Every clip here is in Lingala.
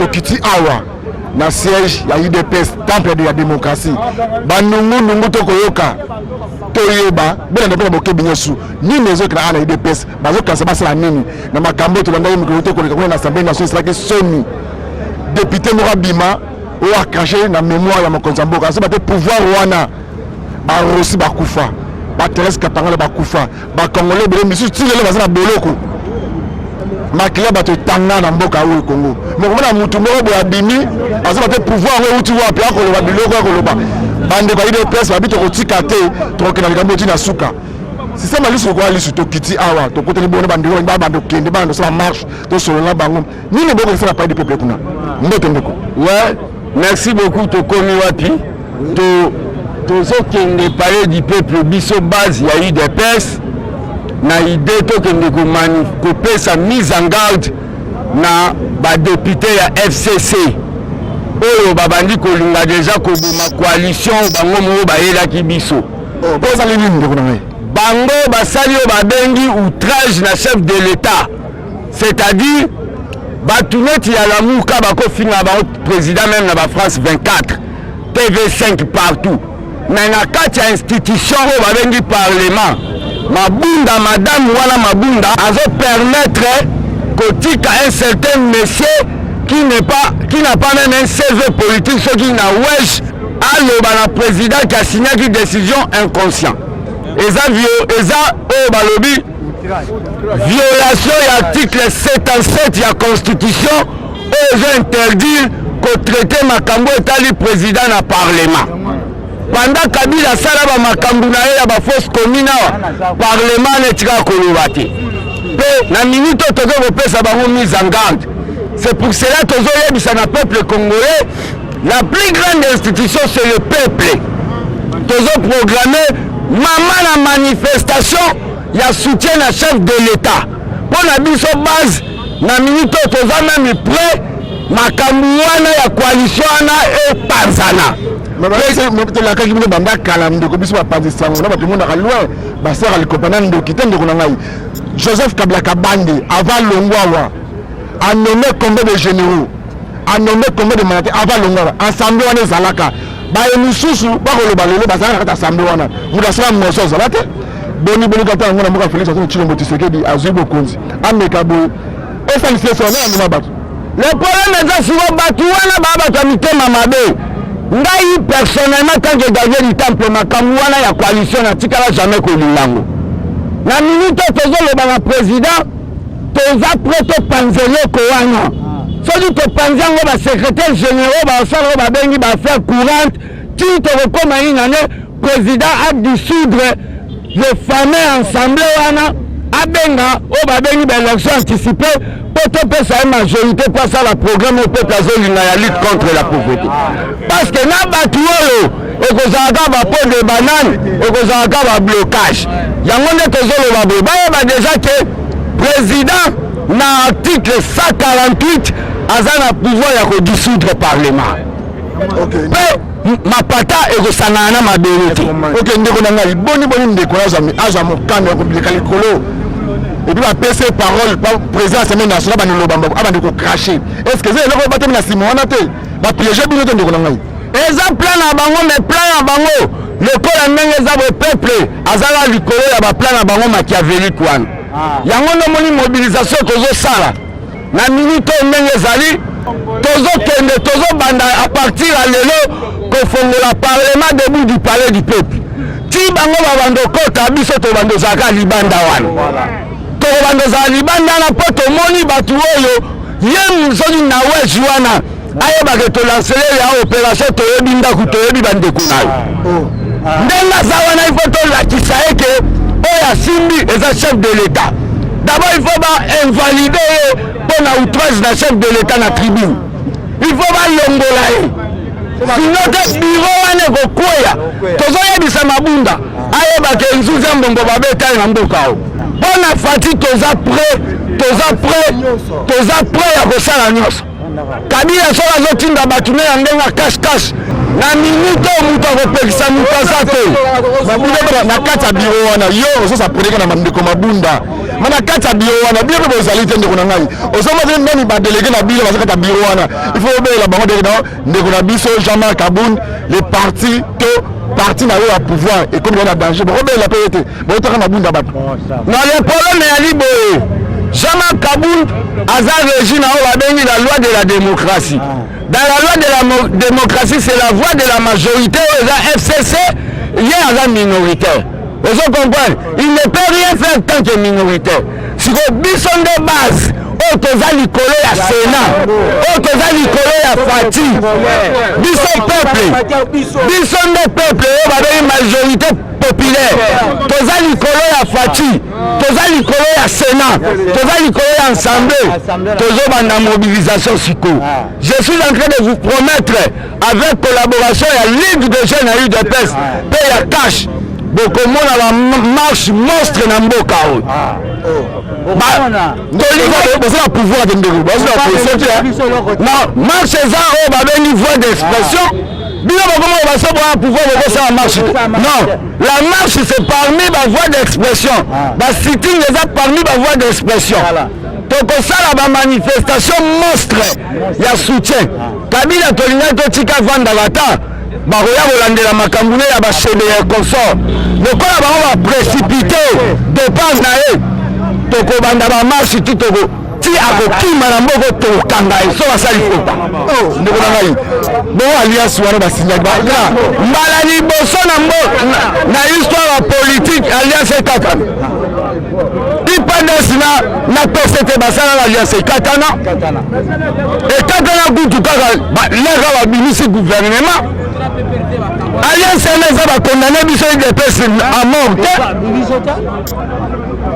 Tokiti awa na siège ya UDPS, temple de la démocratie. Banungunungu tokoyoka, toyeba bolanda mpe na bokebi nyonso nini ezokela awa na UDPS. Bazokanisa basala nini na makambo oyo tolandaki mikolo te koleka kuna na Assemblée nationale? Esalaki soni, député moko abima oyo acracher na mémoire ya mokonzi ya mboka. Azoba te pouvoir wana, barosi bakufa, bathérèse Kapangala bakufa, bacongolais ebele misusu ti lelo baza na boloko, makila bato etanga na mboka oyo Congo. Mokomona mutu moko boye abimi, azoba te pouvoir yango euti wapi, akoloba biloko akoloba. Bandeko ya UDPS babi tokotika te, tokokenda likambo oti na suka. Système ya lisu lokola lisu. Tokiti awa, tokutani bongo bandeko babanda okende, bana tosala marche, tosolola bango nini bokokisala Palais du Peuple kuna. Mbote ndeko. Ouais, merci beaucoup. Tokomi wapi? To tozokende Palais du Peuple, biso base ya UDPS, na idée tokende komani kopesa mise en garde na badéputé ya FCC oyo babandi kolinga déjà koboma coalition bango moko bayelaki biso. Bozali nini, ndeko na ngai? Bango basali oyo babengi outrage na chef de l'État, c'est-à-dire bato neti ya Lamuka bakofinga bango président même na bafrance 24, TV5, partout. Mais na kati ya institution oyo babengi parlement, Mabunda, madame wana Mabunda azopermettre kotika un certain monsieur qui n'est pas qui n'a pas même un CV politique, soki na wesh aloba na président qui asignaki décision inconscient. Eza vio, eza oyo balobi violation ya article 77 ya constitution oyo ezo interdire kotraiter makambo etali président na parlement. Pendant Kabila asala bamakambo na ye ya bafosse commune awa, parlement netikaka koloba te. Mpe na minute oyo tokoki kopesa bango mise en garde. C'est pour cela tozoyebisa na peuple congolais: la plus grande institution, c'est le peuple. Tozoprogramme mama na manifestation ya soutien na chef de l'État. Mpo na biso base, na minute oyo toza même prêt, makambo wana ya coalition wana epanzana. Tolakaki bino banda kala, ndeko. Biso bapanzi sango na bato emonaka loin, basala likopa na ndoki te. Ndeko na ngai, Joseph Kabila Kabande avant longwa awa, anommé combien de généraux, anommé combien de mandataires avant longwa? Assemblée wana ezalaka, baye misusu bakoloba lelo bazalaka na kati assemblée wana. Moto asala moso azala te. Boni boni kata yango na mboka, Félix Antoine Tshilombo Tshisekedi azwi bokonzi, ameka boye, esalisi eso wana amema bato. Le problème eza siko bato wana baa bato ya mitema mabe. Ngai personnellement, tant que gardien du temple, makambo wana ya coalition natikala jamais kolinga yango. Na minute oyo tozoloba na président, toza prêt topanza eloko wana. Soki topanzi yango, basecrétaire généraux basala oyo babengi baaffaire courante ti tokokóma inane. Président adissoudre le fameux ensemble wana, abenga oyo babengi baélection anticipée mpo topesa ye majorité mpo asala programme oyo peuple azolinga ya lutte contre la pauvreté. Parce que na bato oyo ekozalaka bapeau de banane, ekozalaka bablocage. Yango nde tozoloba boye: bayeba déjà ke président na article 148 aza na pouvoir ya kodissoudre parlement mpe mapata ekosangana na mabele te. Ok, ndeko na ngai, boni boni ndeko azwa mokano ya kobileka likolo et puis bapesa parole président Assemblée nationale, bandoloba abandi kocracher? Est ce que eza eloko batemi na nsima wana te, bapiéger bino te, ndeko na ngai? Eza plan na bango, mais plan na bango lokola ndenge eza boye, peuple azala likolo ya baplan na bango machiavélique wana. Yango nde omoni mobilisation tozosala na minute oyo ndenge ezali. Tozokende, tozobanda à partir ya lelo kofongola parlement debout du Palais du Peuple ti bango babanda okota. Biso tobanda ozalaka libanda wana, tokobanda ozala libanda wana mpo tomoni bato oyo ye soki na wege wana ayebaka tolancele ya opération. Toyebi ndako, toyebi bandeko na yo ndenge aza wana. Il faut tolakisa ye ke oyo asimbi eza chef de l'État. D'abord il faut bainvalider ye mpo na outrage na chef de l'État na tribune. Il faut balongola ye, sinon te bureau wana ekokweya. Tozoyebisa Mabunda ayebaka nzuzi ya mbongo babeta ye na mboka oyo. Mpo na Fati, toza prêt, toza prêt, toza prêt ya kosala nyonso. Kabila soki azotinda bato ne ya ndenge ya cache cache. Na minute oyo moto akopekisa moto aza te. Bino na kati ya biro wana, yo ozosapreneka na ndeko Mabunda, ma na kati ya biro wana bino mpe bozali te. Ndeko na ngai, ozomona te nani badélégué na bino baza kati ya biro wana? Il faut obelela bango ndeko ndeko na biso Jean-Marc Kabund, le parti to parti na yo ya pouvoir ekomi na danger. Bokobelela mpe ye te, boyotaka Mabunda bato. Na le problème eyali boye: Jean-Marc Kabund aza régi na oyo babengi la loi de la démocratie. Dans la loi de la démocratie, c'est la voix de la majorité oyo eza FCC. Ye aza minoritaire, ozo comprendre? Il ne peut rien faire tant que minoritaire. Sikoyo biso nde base oyo toza likolo ya Sénat, oyo toza likolo ya Fatshi. Biso peuple, biso nde peuple oyo babengi majorité populaire. Toza likolo ya Fatshi, toza likolo ya Sénat, toza likolo ya Assemblée. Tozobanda mobilisation sikoyo. Je suis en train de vous promettre, avec collaboration ya Ligue de jeunes ya UDPS mpe ya Cash, bokomona bamarche monstre na mboka oyo. Boza na pouvoir te, ndeko, baza na opposition te. Na marche eza oyo babengi voie d'expression. Bino bokomona baso boya pouvoir, bokosala marche te. Non, la marche, c'est parmi bavoie d'expression. Basitting eza parmi bavoie d'expression. Tokosala bamanifestation monstre ya soutien Kabila. Tolingaki totika vandaka ta bakoya kolandela makambo ne ya bashebe ya consort. Lokola bango baprécipité départ na ye, tokobanda bamarche ti toko ti akokima na mboko. Tokokanga ye so basali fota. Oh, ndeko na ngai, bongo alliance wana basignaki? Mbala liboso na histoire ya politique, alliance ekatana. UPDS na PCT basalaka alliance, ekatana. Ekatana kutu kaka leka babimisi gouvernement. Alliance wana eza bacondamner biso UDPS à mort te.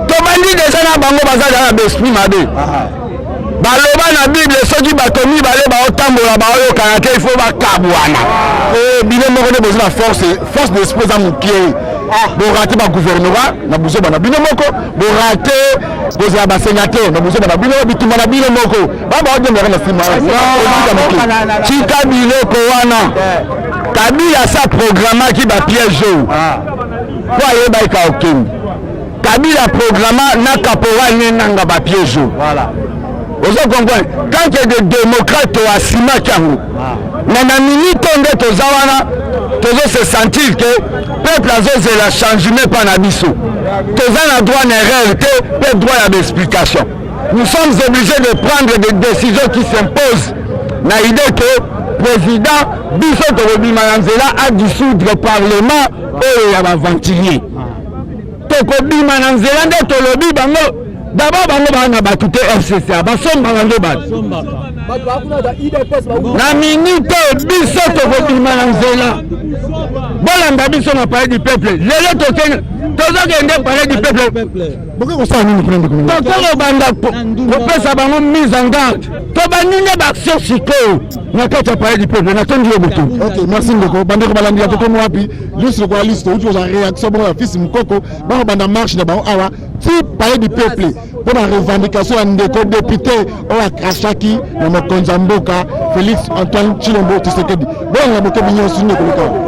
Tobandi deja na bango, baza na baesprit mabe. Baloba na Bible, soki bato mibale baotambola baoyokana te, ifo bakabwana. Bino moko nde boza na force d'esprit eza mokie. Borater bagouvernorat na buzoba na bino moko, borater kozala basénateur na buzoba na bino, bitumba na bino moko babaodembaka na nsima. Tika biloko wana. Kabila asa programmaki bapiège oyo mpo ayebaki okende. Kabila programma na caporal ne nanga bapiège oyo, ozo comprendre? Tant que de démocrate, toasimaki yango. Mais na minute oyo nde toza wana, tozo se sentir que peuple azozela changement mpa na biso. Toza na droit na erreur te mpe droit ya baexplication. Nous sommes obligés de prendre des décisions qui s'imposent na idée que président biso tokobima na nzela adissoudre parlement oyo ya baaventurier. Tokobima na nzela nde tolobi bango d'abord, bango baa na bato te. FCC basombaka nde bato. Na minute oyo biso tokobima na nzela. Bolanda biso na Palais du Peuple lelo. Tozokende Palais du Peuple. Bokoki kosala nini kuna, ndeko? Tokokobanda kopesa bango mise en garde. Tobandi nde baaction sikoyo na kati ya Palais du Peuple. Natondi yo butu. Ok, merci ndeko. Bandeko balandi ya Tokomi Wapi, liso lokola liso, touti kozwa réaction bongo ya fils Mokoko. Bakobanda marche na bango awa ti Palais du Peuple mpo na revendication ya ndeko député oyo acrachaki na mokonzi ya mboka Félix Antoine Tshilombo Tshisekedi. Bolanga bokebi nyonso, ndeko Luka.